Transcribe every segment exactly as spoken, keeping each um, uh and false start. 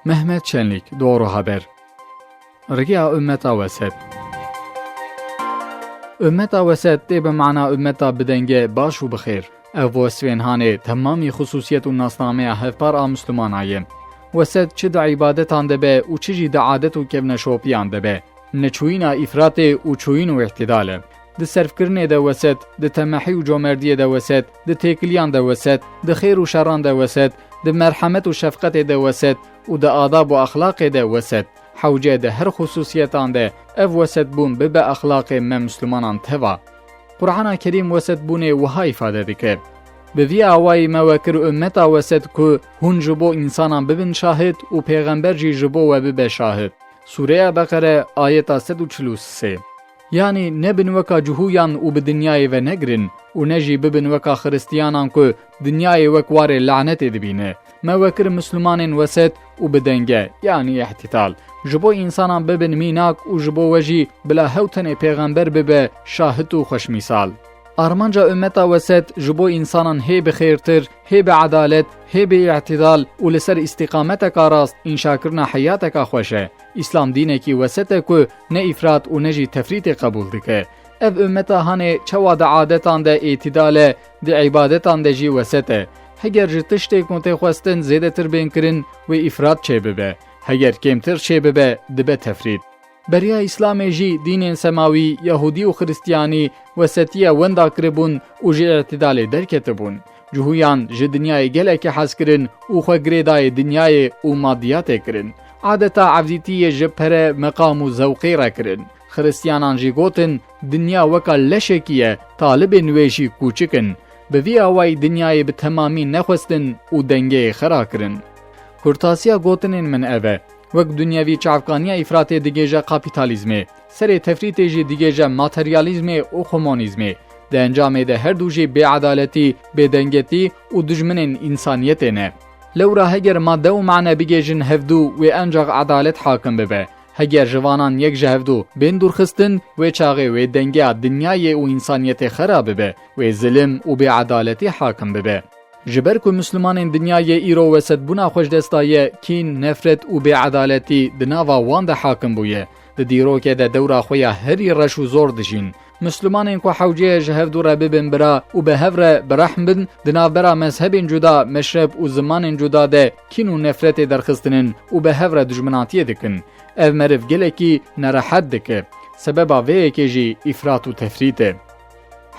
Mehmet Şenlik, Doğru Haber. Riya Ümmeta Wesed. Ümmeta Wesed tê bi mana ümmeta bidenge baş û bixêr. Ev wesfên hanê temamî xusûsiyet û nasnameya hevpar a Mislumana ye. Wesed çi di îbadetan de be û çi jî di adet û kevneşopiyan de be. Neçûyîna îfratê û çûyîn û îhtidal e. Di serfkirinê de wesed, di temehî û comerdiyê de wesed, di têkiliyan de wesed, di xêr û şeran de wesed, di merhemet û şefqetê de wesed û di adab û exlaqê de wesed. Hewce di her xusûsiyetan de ev wesedbûn bibe exlaqê me Mislimanan teva. Qur'ana Kerîm wesedbûnê wiha îfade dike: Bi vî awayî me we kir ummeta wesed ku hûn ji bo însanan bibin şahid û pêxember jî ji bo we bibe şahid. Sûreya Beqere, ayeta sed û çil û sê. Yanî nebin weka cihûyan û bi dinyayê ve negirin û ne jî bibin weka xiristiyanan ku dinyayê wek warê lanetê dibîne. Me we kir Mislimanên wesed û bi denge, yanî îhtîdal. Ji bo însanan bibin mînak û ji bo we jî bila hew tenê pêxember bibe şahid û xweşmîsal. Armanca ummeta wesed ji bo însanan hê bi xêrtir, hê bi edalet, hê bi îhtîdal û li ser îstîqameteka rast înşakirina heyateka xweş e. Îslam dînekî wesed e ku ne îfrat û ne jî tefrîtê qebûl dike. Ev ummeta hanê çawa di adetan de îtîdal e, di îbadetan de jî wesed e. Heger ji tiştê ku tê xwestin zêdetir bên kirin, wê îfrat çêbibe. Heger kêmtir çêbibe, dibe tefrît. Beriya Îslamê jî dînên semawî, Yahûdî û Xiristiyanî, wesetiye wenda kiribûn û ji îtîdalê derketibûn. Cihûyan ji dinyayê gelekî hez kirin û xwe girêdayê dinyayê û madiyatê kirin. Adeta evdîtiyê ji pere, meqam û zewqê re kirin. Xiristiyanan jî gotin, dinya weka leşekî ye, talibên wê jî kûçik in. Bi vî awayî dinyayê bi temamî nexwestin û dengeyê xera kirin. Kurtasiya gotinên min ev e. Wek dunyevî çavkaniya îfratê digêje kapîtalîzmê, serê tefrîtê jî digêje materyalîzmê û komonîzmê. Di encamê de her du jî bêedaletî, bêdengetî û dijminên însaniyetê ne. Lewra heger madde û mane bigêjin hevdu, wê encax edalet hakim bibe. Heger ji vanan yek ji hevdu bên dûrxistin, wê çaxê wê dengeya dinyayê û însaniyetê xera bibe, wê zilim û bêedaletî hakim bibe. Ji ber ku Mislimanên dinyayê îro wesedbûna xwe ji dest daye, kîn, nefret û bêedaletî di nava wan de hakim bûye. Di dîrokê de dewra xwe ya herî reş û zor dijîn. Mislimanên ku hewce ye ji hevdu re bibin bira û bi hev re bi rehm bin, di navbera mezhebên cuda, meşreb û zimanên cuda de kîn û nefretê derxistinin û bi hev re dijminatiyê dikin. Ev meriv gelekî nerehet dike. Sebeba vê yekê jî îfrat û tefrît e.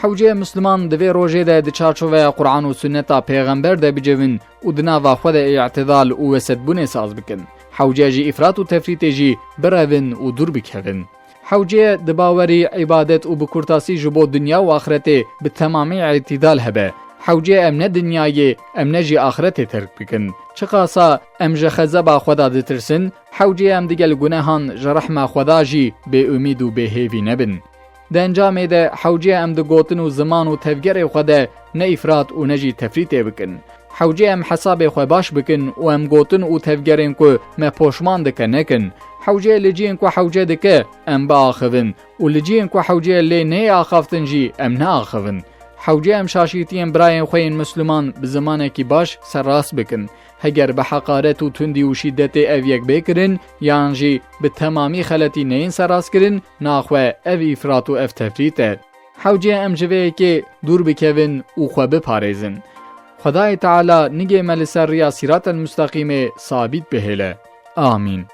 Hewceyê Misliman di vê rojê de di çarçoveya Quran û Sunneta Pêxember de bicivin û di nava xwe de îtidal û wesetbûnê saz bikin. Hewce ji îfrat û tefrîtê jî birevin û dûr bikevin. Hewce di bawerî, îbadet û bi kurtasî ji bo dinya û axretê bi temamî îtidal hebe. Hewce em ne dinyayê, em ne jî axretê terk bikin. Çiqasa em ji xezeba Xweda ditirsin, hewce em digel gunehan ji rehma Xweda jî bêumîd û bêhêvî nebin. Di encamê de hewce em di gotin û ziman û tevgerê xwe de ne îfrat û ne jî tefrîtê bikin. Hewce em hesabê xwe baş bikin û em gotin û tevgerên ku me poşman dike nekin. Hewce li cihên ku hewce dike em biaxivin û li cihên ku hewce lê neyê axaftin jî em neaxivin. Hewce em şaşîtiyên birayên xwe yên Misliman bi zimanekî baş serrast bikin. Heger bi heqaret û tundî û şîdetê ev yek bê kirin, yan jî bi temamî xeletî neyên serrastkirin, naxwe ev îfrat û ev tefrît e. Hewce em ji vê yekê dûr bikevin û xwe biparêzin. Xwedayê Teala nigê me li ser riya Sîratel Musteqîmê sabît bihêle. Amîn.